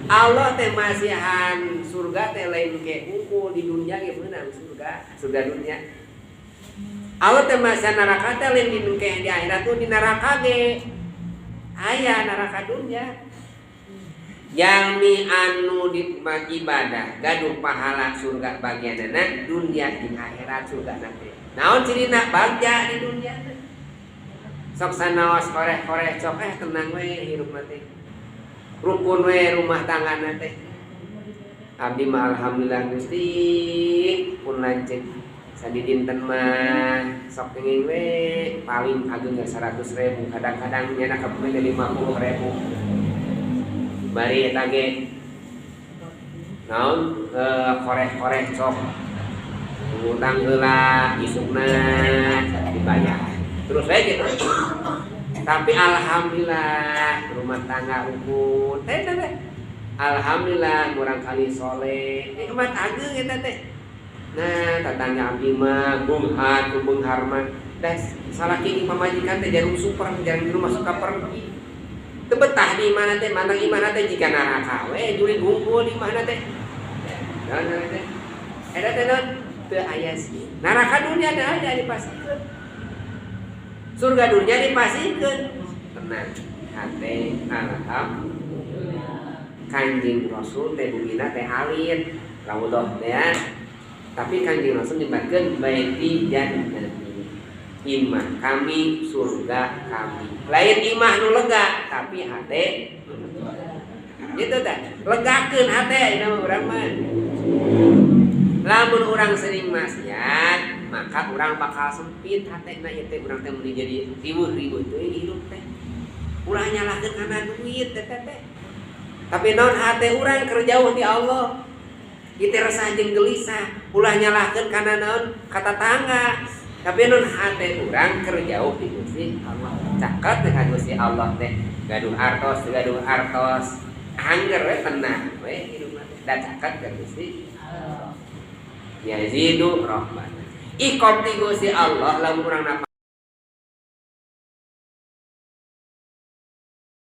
Allah teh masihan surga teh lain ke unggul di dunia ge meunang surga, surga dunia. Allah teh masihan neraka teh lain di ke di akhirat tuh di neraka ge. Aya neraka dunia. Jalmi anu di ibadah gaduh pahala surga bagianana dunia di akhirat surga nanti. Naon cirina bagja di dunia teh? Sok sanaos koreh-koreh sok tenang we hirup mah teh. Rukun we rumah tangga teh. Abdi mah alhamdulillah Gusti pun lanceuk sadidinten mah sok kenging we paling ageng 100 ribu, kadang-kadang nyana ka 50 ribu. Bari eta ge naon, koreh-koreh sok ngutang heula, isukna dibayar terus we gitu. Tapi alhamdulillah rumah tangga rukun teh teh teh. Alhamdulillah murang kali soleh, nikmat ageung eta teh. Nah, tetangga abdi mah beunghar ku beunghar mah da salaki pamajikan teh jarum super, jarang di rumah, suka pergi, teu betah di imahna teh. Mantang imahna teh jika neraka we, jurig hungkul di imahna teh. Naon teh eta teh? Naon teu aya sih neraka dunia teh aya dipasihkeun, surga dunia dipasihkeun, tenang hate, alhamdulillah. Kanjeng Rasul teh bumina teh alit raudhah teh ya. Tapi Kanjeng Rasul nyebatkeun baiti jannati, imah kami surga kami. Lain imah nu lega, tapi hate gitu teh. Legakeun hate ini mah urang mah. Lamun urang sering maksiat, maka urang bakal sempit hatena ieu teh. Urang teh mun jadi riweuh-riweuh teh hirup teh. Ulah nyalahkeun kana duit teh teh. Tapi naon, hate urang keur jauh di Allah. Ieu resah jeung gelisah. Ulah nyalahkeun kana naon, ka tatangga. Tapi naon, hate urang keur jauh di Gusti Allah. Caket dengan Gusti Allah teh. Gaduh artos, gaduh artos. Angger we tenang we hidup mah teh. Da caket ka Gusti Allah. Yazidu rahmatan. Iqob ti Gusti Allah lamun urang.